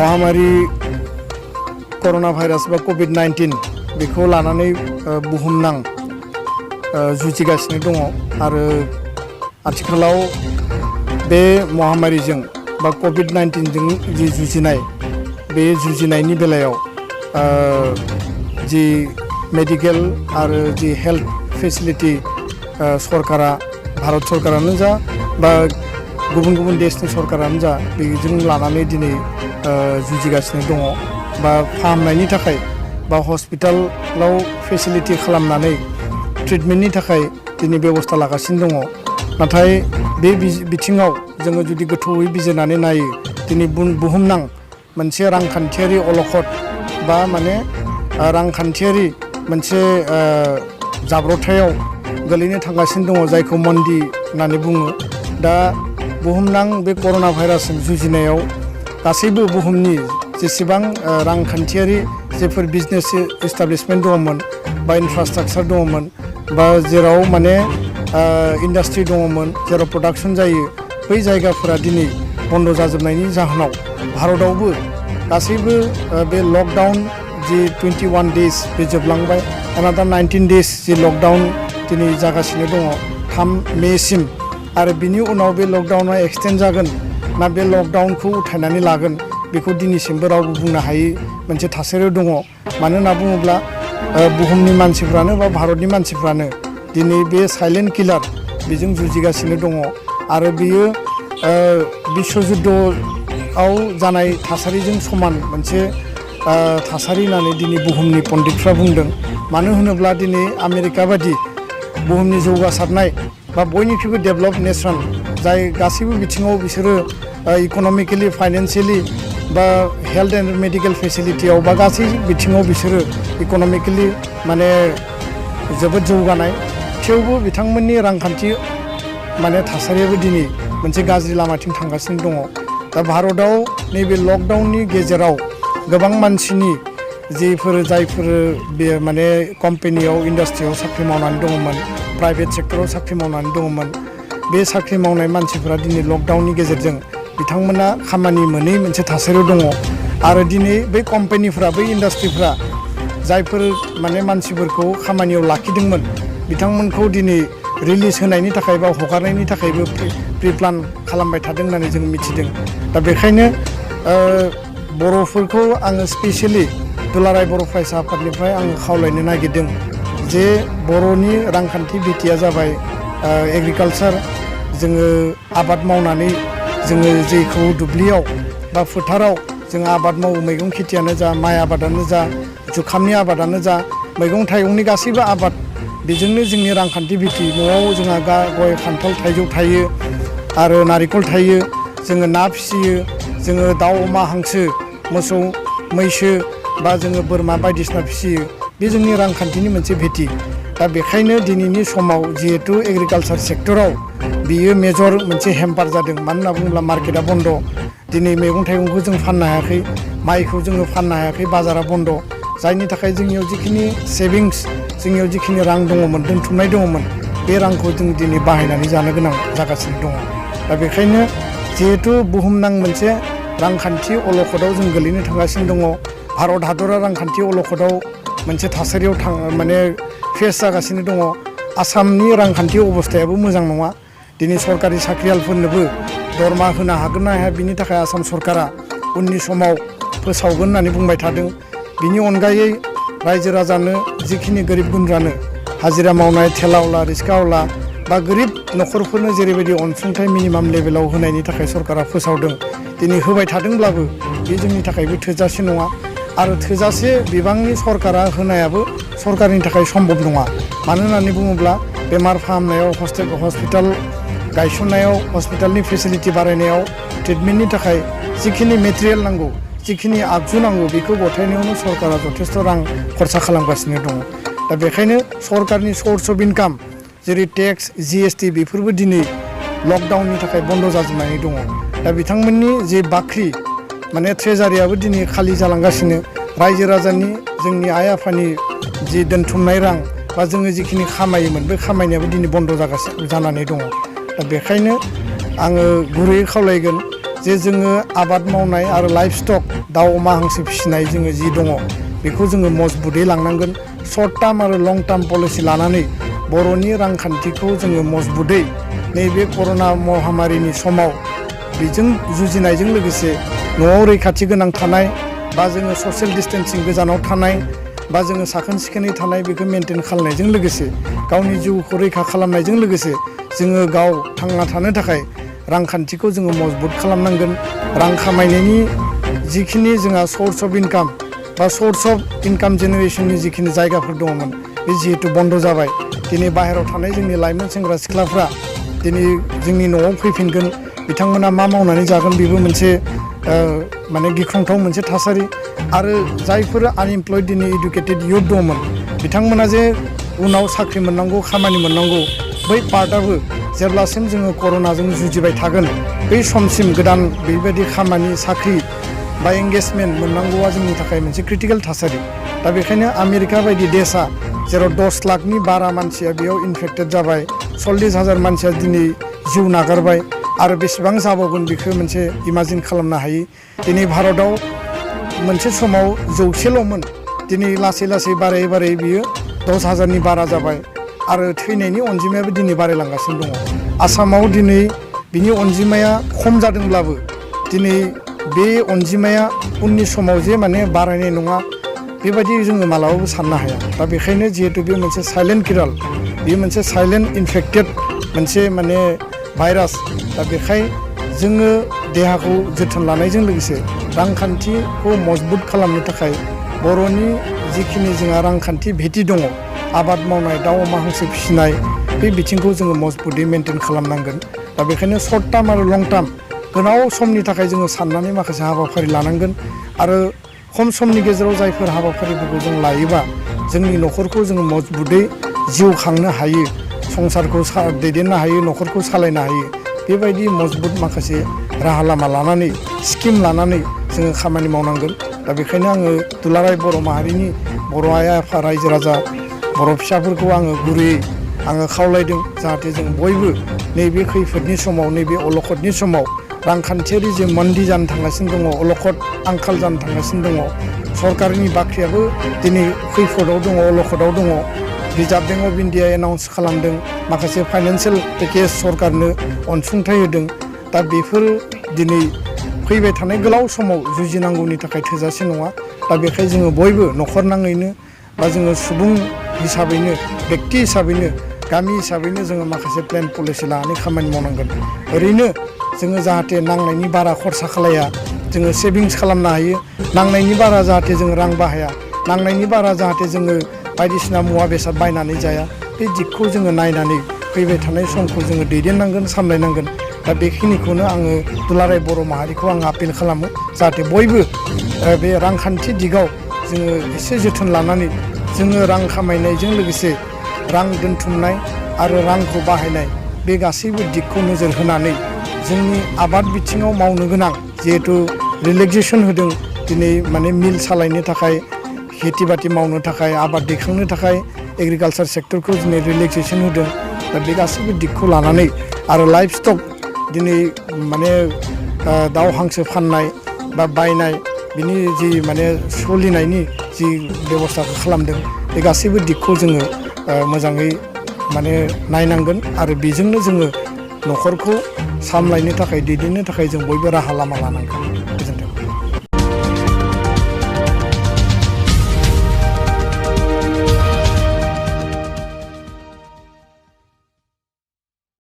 महामारी कर'ना भाइरास बा कोविड-19 बेखौ लानानै बुहुमनां जुजिगासिनो दङ आरो आथिखालाव बे महामारिजों बा कोविड-19 जों जि जुजिनाय बे जुजिनायनि बेलायाव जि मेडिकेल आरो जि हेल्थ फेसिलिटी सरकारा भारत सरकारानो जा बा गुबुन गुबुन देशनि सरकारानो जा बेजों लानानै दिनै जुजिगासिनो दङ बा फाहामनायनि थाखाय बा हस्पिटालाव फेसिलिटी खालामनानै ट्रिटमेन्टनि थाखाय दिनै बेबस्था लागासिनो दङ। नाथाय बे बिथिङाव जोङो जुदि गोथौयै बिजिरनानै नायो दिनै बुहुमनां मोनसे रांखान्थियारि अलखद बा माने रांखान्थियारि मोनसे जाब्रबथायाव गोलैनो थांगासिनो दङ जायखौ मन्दि होननानै बुङो। दा बुहुमनां बे कर'ना भाइरासजों जुजिनायाव गासैबो बुहुमनि जेसेबां रांखान्थियारि जेफोर बिजनेस एस्टाब्लिशमेन्ट दङमोन बा इनफ्रास्ट्राक्चार दङमोन बा जेराव माने इन्डास्ट्रि दङमोन जेराव प्रडाक्शन जायो बै जायगाफोरा दिनै बन्द जाजोबनायनि जाहोनाव भारतआवबो गासैबो बे लकडाउन जि 21 डेज बे जोबलांबाय एनादार 19 डेज जि लकडाउन दिनै जागासिनो दङ 3 मेसिम आरो बिनि उनाव बे लकडाउना एक्सटेन्ड जागोन ना बे लकडाउनखौ उथायनानै लागोन बेखौ दिनैसिमबो रावबो बुंनो हायै मोनसे थासारियाव दङ। मानो होनना बुङोब्ला बुहुमनि मानसिफ्रानो बा भारतनि मानसिफ्रानो दिनै बे साइलेन्ट किलार बेजों जुजिगासिनो दङ आरो बियो विश्व जुद्धआव जानाय थासारिजों समान मोनसे थासारि होननानै दिनै बुहुमनि पण्डितफ्रा बुंदों। मानो होनोब्ला दिनै आमेरिका बादि बुहुमनि जौगासारनाय बा बयनिख्रुइबो डेभेलप नेसन जाय गासैबो बिथिङाव बिसोरो इक'नमिकेलि फाइनेन्सियेलि बा हेल्थ एन्ड मेडिकेल फेसिलिटियाव बा गासै बिथिङाव बिसोरो इक'नमिकेलि माने जोबोद जौगानाय थेवबो बिथांमोननि रांखान्थि माने थासारियाबो दिनै मोनसे गाज्रि लामाथिं थांगासिनो दङ। दा भारतआव नैबे लकडाउननि गेजेराव गोबां मानसिनि जायफोर बे माने कम्पानियाव इन्डास्ट्रियाव साख्रि मावनानै दङमोन प्राइभेट सेक्टराव साख्रि मावनानै दङमोन बे साख्रि मावनाय मानसिफोरा दिनै लकडाउननि गेजेरजों बिथांमोना खामानि मोनै मोनसे थासारियाव दङ आरो दिनै बै कम्पानिफ्रा बै इन्डास्ट्रिफ्रा जायफोर माने मानसिफोरखौ खामानियाव लाखिदोंमोन बिथांमोनखौ दिनै रिलिज होनायनि थाखाय बा हगारनायनि थाखायबो प्रिप्लान खालामबाय थादों होननानै जों मिथिदों। दा बेखायनो बर'फोरखौ आङो स्पेसियेलि दुलाराय बर' फरायसा आफादनिफ्राय आङो खावलायनो नागिरदों जे बर'नि रांखान्थि बिथिया जाबाय एग्रिकालचार जोङो आबाद मावनानै जोङो जेखौ दुब्लियाव बा फोथाराव जों आबाद मावो मैगं खेथियानो जा माइ आबादानो जा जुखामनि आबादानो जा मैगं थाइगंनि गासैबो आबाद बेजोंनो जोंनि रांखान्थि बिथि न'आव जोंहा गय खान्थाल थाइजौ थायो आरो नारिखल थायो जोङो ना फिसियो जोङो दाउ अमा हांसो मोसौ मैसो बा जोङो बोरमा बायदिसिना फिसियो बे जोंनि रांखान्थिनि मोनसे भिति। दा बेखायनो दिनैनि समाव जिहेतु एग्रिकालचार सेक्टराव बियो मेजर मोनसे हेम्पार जादों। मानो होनना बुङोब्ला मार्केटआ बन्द दिनै मैगं थाइगंखौ जों फाननो हायाखै माइखौ जोङो फाननो हायाखै बाजारा बन्द जायनि थाखाय जोंनियाव जिखिनि सेभिंस जोंनियाव जिखिनि रां दङमोन दोनथुमनाय दङमोन बे रांखौ जों दिनै बाहायनानै जानो गोनां जागासिनो दङ। दा बेखायनो जिहेतु बुहुमनां मोनसे रांखान्थि अलखदाव जों गोलैनो थांगासिनो दङ भारत हादरा रांखान्थि अलखदाव मोनसे थासारियाव माने फेस जागासिनो दङ। आसामनि रांखान्थि अबस्थायाबो मोजां नङा दिनै सरकारि साख्रियालफोरनोबो दरमा होनो हागोन ना हाया बिनि थाखाय आसाम सरकारा उननि समाव फोसावगोन होननानै बुंबाय थादों। बिनि अनगायै रायजो राजानो जिखिनि गोरिब गुन्द्रानो हाजिरा मावनाय थेलावला रिक्सावला बा गोरिब न'खरफोरनो जेरैबायदि अनसुंथाइ मिनिमाम लेभेलाव होनायनि थाखाय सरकारा फोसावदों दिनै होबाय थादोंब्लाबो बे जोंनि थाखायबो थोजासे नङा आरो थोजासे बिबांनि सरकारा होनायाबो सरकारनि थाखाय सम्भब नङा। मानो होननानै बुङोब्ला बेमार फाहामनायाव हस्पिटाल गायसननायाव हस्पिटालनि फेसिलिटि बारायनायाव ट्रिटमेन्टनि थाखाय जिखिनि मेटेरियेल नांगौ जिखिनि आगजु नांगौ बेखौ गथायनायावनो सरकारा जथेस्थ' रां खरसा खालामगासिनो दङ। दा बेखायनो सरकारनि सर्स अफ इनकाम जेरै टेक्स GST बेफोरबो दिनै लकडाउननि थाखाय बन्द जाजोबनानै दङ। दा बिथांमोननि जे बाख्रि माने ट्रेजारियाबो दिनै खालि जालांगासिनो रायजो राजानि जोंनि आइ आफानि जि दोनथुमनाय रां बा जोङो जिखिनि खामायोमोन बे खामायनायाबो दिनै बन्द जानानै दङ। दा बेखायनो आङो गुरैयै खावलायगोन जे जोङो आबाद मावनाय आरो लाइफ स्टक दाउ अमा हांसो फिसिनाय जोङो जि दङ बेखौ जोङो मजबुतै लांनांगोन शर्ट टार्म आरो लं टार्म पलिसि लानानै बर'नि रांखान्थिखौ जोङो मजबुतै नैबे कर'ना महामारिनि समाव बेजों जुजिनायजों लोगोसे न'आव रैखाथि गोनां थानाय बा जोङो ससियेल डिस्टेन्सिं गोजानाव थानाय बा जोङो साखोन सिखोनै थानाय बेखौ मेनटेन खालामनायजों लोगोसे गावनि जिउखौ रैखा खालामनायजों लोगोसे जोङो गाव थांना थानो थाखाय रांखान्थिखौ जोङो मजबुत खालामनांगोन रां खामायनायनि जिखिनि जोंहा सर्स अफ इनकाम बा सर्स अफ इनकाम जेनेरेशननि जिखिनि जायगाफोर दङमोन बे जिहेतु बन्द जाबाय दिनै बाहेरायाव थानाय जोंनि लाइमोन सेंग्रा सिख्लाफ्रा दिनै जोंनि न'आव फैफिनगोन बिथांमोना मा मावनानै जागोन बेबो मोनसे माने गिख्रंथाव मोनसे थासारि आरो जायफोर आनइमप्लयड दिनै इडुकेटेड इयुथ दङमोन बिथांमोना जे उनाव साख्रि मोननांगौ खामानि मोननांगौ बै पार्टआबो जेब्लासिम जोङो कर'नाजों जुजिबाय थागोन बै समसिम गोदान बेबायदि खामानि साख्रि बा एंगेजमेन्ट मोननांगौआ जोंनि थाखाय मोनसे क्रिटिकेल थासारि दा बेखायनो आमेरिका बायदि देशा जेराव 10 लाखनि बारा मानसिया बेयाव इनफेक्टेड जाबाय 40,000 मानसिया दिनै जिउ नागारबाय आरो बेसेबां जाबावगोन बेखौ मोनसे इमाजिन खालामनो हायो दिनै भारतआव मोनसे समाव 100ल'मोन दिनै लासै लासै बारायै बारायै बियो 10,000नि बारा जाबाय आरो थैनायनि अनजिमायाबो दिनै बारायलांगासिनो दङ आसामाव दिनै बिनि अनजिमाया खम जादोंब्लाबो दिनै बे अनजिमाया उननि समाव जे माने बारायनाय नङा बेबायदि जोङो मालाबाबो साननो हाया दा बेखायनो जिहेतु बे मोनसे साइलेन्ट किराल बे मोनसे साइलेन्ट इनफेक्टेड मोनसे माने भाइरास दा बेखाय जोङो देहाखौ जोथोन लानायजों लोगोसे रांखान्थिखौ मजबुत खालामनो थाखाय बर'नि जिखिनि जोंहा रांखान्थि भेटि दङ आबाद मावनाय दाउ अमा हांसो फिसिनाय बे बिथिंखौ जोङो मजबुतै मेनटेन खालामनांगोन दा बेखायनो शर्ट टार्म आरो लं टार्म गोलाव समनि थाखाय जोङो साननानै माखासे हाबाफारि लानांगोन आरो खम समनि गेजेराव जायफोर हाबाफारिफोरखौ जों लायोबा जोंनि न'खरखौ जोङो मजबुतै जिउ खांनो हायो संसारखौ दैदेननो हायो न'खरखौ सालायनो हायो बेबायदि मजबुत माखासे राहा लामा लानानै स्किम लानानै जोङो खामानि मावनांगोन दा बेखायनो आङो दुलाराय बर' माहारिनि बर' आइ आफा रायजो राजा बर' फिसाफोरखौ आङो गुरैयै आङो खावलायदों जाहाथे जों बयबो नैबे खैफोदनि समाव नैबे अलखदनि समाव रांखान्थियारि जे मन्दि जानो थांगासिनो दङ अलखद आंखाल जानो थांगासिनो दङ सरकारनि बाख्रियाबो दिनै खैफोदाव दङ अलखदाव दङ reserve bank of India announce खालामदों माखासे फाइनान्सियेल पेकेज सरकारनो अनसुंथाइ होदों दा बेफोर दिनै फैबाय थानाय गोलाव समाव जुजिनांगौनि थाखाय थोजासे नङा दा बेखाय जोङो बयबो न'खर नाङैनो बा जोङो सुबुं हिसाबैनो बेक्ति हिसाबैनो गामि हिसाबैनो जोङो माखासे प्लेन पलिसि लानानै खामानि मावनांगोन ओरैनो जोङो जाहाथे नांनायनि बारा खरसा खालाया जोङो सेभिंस खालामनो हायो नांनायनि बारा जाहाथे जोङो रां बाहाया नांनायनि बारा जाहाथे जोङो बायदिसिना मुवा बेसाद बायनानै जाया बे दिगखौ जोङो नायनानै फैबाय थानाय समखौ जोङो दैदेननांगोन सामलायनांगोन दा बेखिनिखौनो आङो दुलाराय बर' माहारिखौ आं आपिल खालामो जाहाथे बयबो बे रांखान्थि दिगाव जोङो एसे जोथोन लानानै जोङो रां खामायनायजों लोगोसे रां दोनथुमनाय आरो रांखौ बाहायनाय बे गासैबो दिगखौ नोजोर होनानै जोंनि आबाद बिथिङाव मावनो गोनां जिहेतु रिलेक्सेसन होदों दिनै माने मिल सालायनो थाखाय खेथि बाथि मावनो थाखाय आबाद दैखांनो थाखाय एग्रिकालसार सेक्टरखौ दिनै रिलेक्सेसन होदों दा बे गासैबो दिगखौ लानानै आरो लाइफ स्टक दिनै माने दाउ हांसो फाननाय बा बायनाय बिनि जि माने सोलिनायनि जि बेबस्थाखौ खालामदों बे गासैबो दिगखौ जोङो मोजाङै माने नायनांगोन आरो बेजोंनो जोङो न'खरखौ सामलायनो थाखाय दैदेननो थाखाय जों बयबो राहा लामा लानांगोन।